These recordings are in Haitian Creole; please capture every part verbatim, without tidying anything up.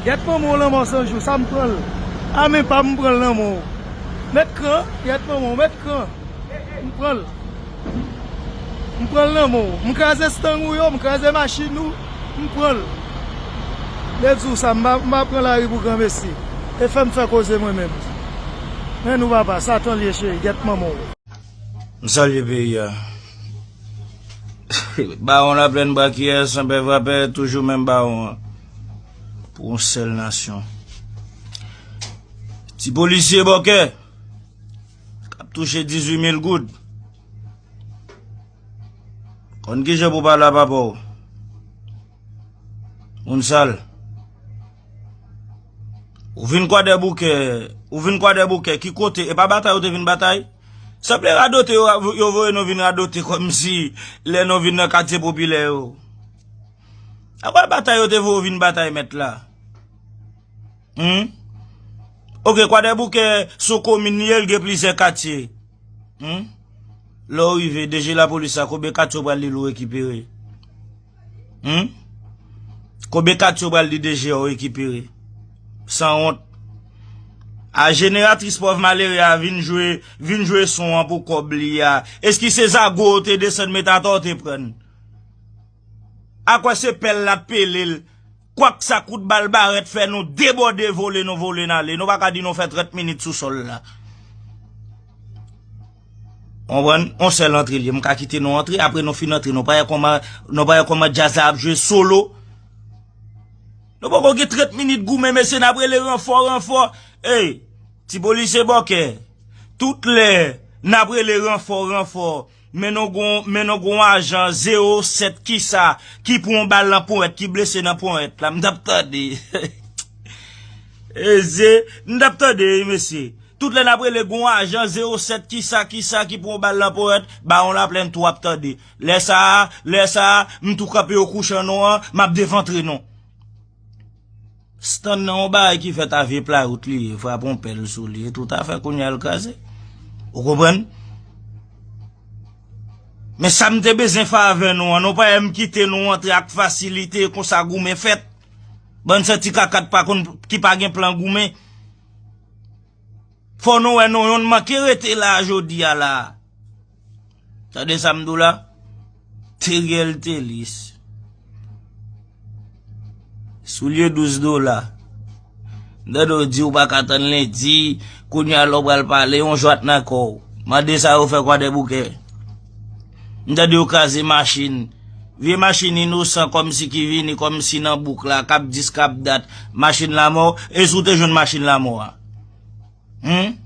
Gèt manman w lanmò san jou, sa m pran l. A men pa m, m pran l nan men w. Met kran, gèt manman w, met kran. M pran l. M pran l nan men w. M kraze stang ou yo, m kraze machin ou, m pran l. Lè di w sa, m pa, m pa pran lari pou granmesi. E fè m fè koze mwen menm. Men nou papa, Satan l ye cheri, gèt manman w. M salye peyi a. Bawon Laplèn Brakiyè, Sanpè Vrapè, toujou menm bawon an. Pou yon sèl nasyon. Ti polisye bòkè k ap touche dizuit mil goud. Konn kijan pou pale a papa w. Moun sal. Ou vin Kwadèboukè, ou vin Kwadèboukè, ki kote? E pa batay ou te vin batay? Sanble radote yo, yo voye nou vin radote kòmsi lè nou vin nan katye popilè yo. A kwè batay yo te voye w vin batay mèt la? Hum? Oke, Kwadèboukè se yon komin li ye, l gen plizyè katye. Hum? Lè w rive, DG lapolis la, konbyen katye w pral di l ou rekipere? Hum? Konbyen katye w pral di DG a w rekipere? Sanwont. A jeneratris pòv malere a vin jwe, vin jwe son an pou kòb li a. Eski se zago w te desann met atò w te pran? A kwè se pèl la t pele l. Kwak sa kout bal barèt fè nou debòde vole, nou vole n ale. Nou pa ka di nou fè trant minit sou sòl la. Konprann? On sèl antre li ye. M ka kite nou antre, apre nou fin antre. Nou pa wè kòman, nou pa wè kòman djaz la ap jwe solo? Nou poko gen trant minit goumen, mesye, n ap rele ranfò, ranfò. Ey, ti polisye bòkè. Tout lè n ap rele ranfò, ranfò. Men nou gon, men nou gon ajan zewo sèt kisa ki pran yon bal nan ponyèt, ki blese nan ponyèt la. M t ap tande. Eze, m t ap tande, wi, mesye. Tout lè n ap rele gon ajan zewo sèt kisa, kisa ki pran yon bal nan ponyèt, Bawon Laplèn tou ap tande. Lè sa a, lè sa a, m tou kanpe yo kouchan nou an, m ap devantre nou. Stann nan yon bagay ki fèt a vye playout li ye, frape yon pèl sou li, e tout afè kounye a l kraze. Ou konprann? Men sa m te bezwen fè avè nou an, nou pa wè m kite nou antre ak fasilite, konsa goumen fèt. Bann santi kaka k pa konn, ki pa gen plan goumen. Fò nou wè nou yonn manke rete la a jodi a la. Tande sa m di w la? Teriel Telis. Soulye douz dola. M tande w di w pa ka tann lendi, kounye a lè w pral pale, yon jwat nan kò w. Mande sa yo fè Kwadèboukè. M tande yo kraze machin. Vye machin inosan kòmsi ki vini kòmsi nan bouk la, k ap dis, k ap dat. Machin lanmò, e si w te jwenn machin lanmò a? Hum?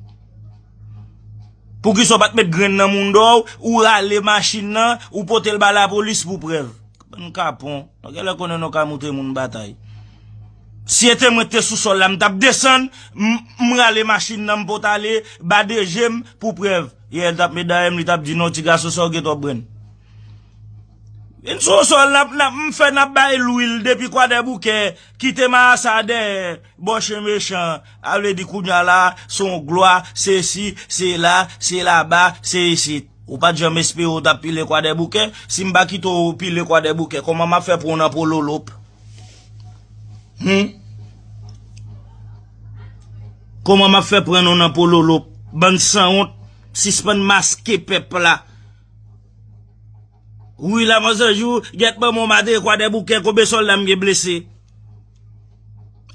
Poukisa w pa t met grenn nan mounda w, ou rale machin nan, ou pote l ba lapolis pou prèv? Bann kapon. Nou genlè konnen nou ka moutre moun batay. Si se te mwen k te sou sòl la, m t ap desann, m, m rale machin nan, m pot ale, ba DG m pou prèv. Yè, l t ap met dayè m, li t ap di, "Non, ti gason, sa w gen twòp grenn." Vin sou sòl, n ap, n ap, m fè n ap bay lwil depi Kwadèboukè, kite marasa dèyè, bòche mechan, a vle di kounye a la, se yon glwa, se si, se la, se laba, se isit. Ou pa t janm espere w t ap pile Kwadèboukè, si m pa kite w pile Kwadèboukè, kòman m ap fè pran w nan pololop? Hum? Kòman m ap fè pran nou nan pololop? Bann sanwont, sispann maske pèp la. Wi, la manzanjou, gèt manman w, m atake Kwadèboukè, konbyen sòlda m gen blese?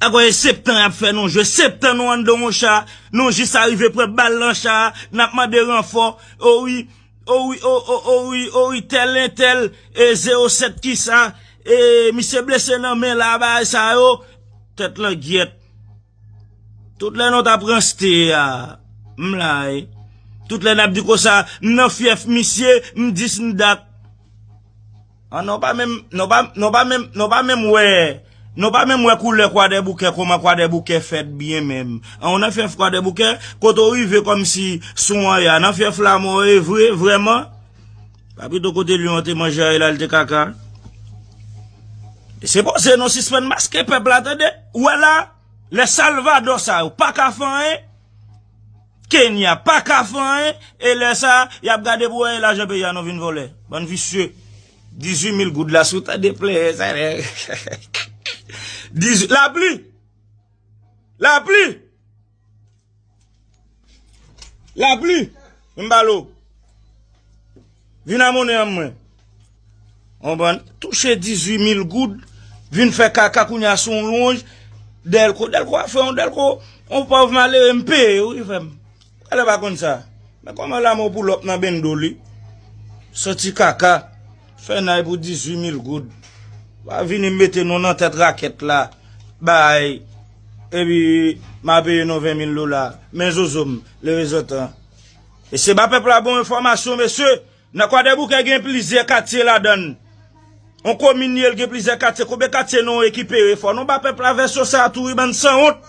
Akoz se septan y ap fè nou jwe, septan nou anndan yon cha, nou jis arive pran bal nan cha, n ap mande ranfò. O wi, o wi, o, o, o wi, o wi, tèl entèl, e zewo sèt kisa, e misye blese nan men la, bagay sa yo, tèt langyèt. Tout lè nou t ap ranste a, m la, wi. Tout lè n ap di konsa, m nan fyèf misye, m dis, m dat. An, nou pa menm, nou pa, nou pa menm, nou pa menm wè, nou pa menm wè koulè Kwadèboukè, kòman Kwadèboukè fèt byen menm. An, ou nan fyèf Kwadèboukè, kote w rive kòmsi sou anya, nan fyèf lanmò e vre, vrèman. Pa pito kote lyon an te manje a, e la l te kaka. Se poze nou sispann maske pèp la, tande? Ou wè la? Lè Salvadò sa yo pa ka fè anyen, Kenya pa ka fè anyen, e lè sa, y ap gade pou wè e lajan peyi a nou vin vòlè. Bann visye. Dizuit mil goud la, si w tande plen sa, lè. Diz, lapli. Lapli. Lapli. M ba lo. Vin a monnen an mwen. Konprann? Touche dizuit mil goud. Vin fè kaka kounye a sou yon lwonj. Dèlko, Dèlko a fè yon Dèlko. Yon pòv malere m peye wi frè m. Alè pa konn sa. Men kòman lanmò pou lòp nan bendo li? Santi kaka. Fè nay pou dizuit mil goud. Pa vini mete nou nan tèt rakèt la. Bay. Epi, m a peye nou ven mil dola. Men zozo m, leve zantan. E se ba pèp la bon enfòmasyon, mesye. Nan Kwadèboukè gen plizyè katye ladan l. On komin ye, l gen plizyè katye. Konbyen katye nou rekipere? Fò nou ba pèp la vèsyon sa a tou wi, bann sanwont.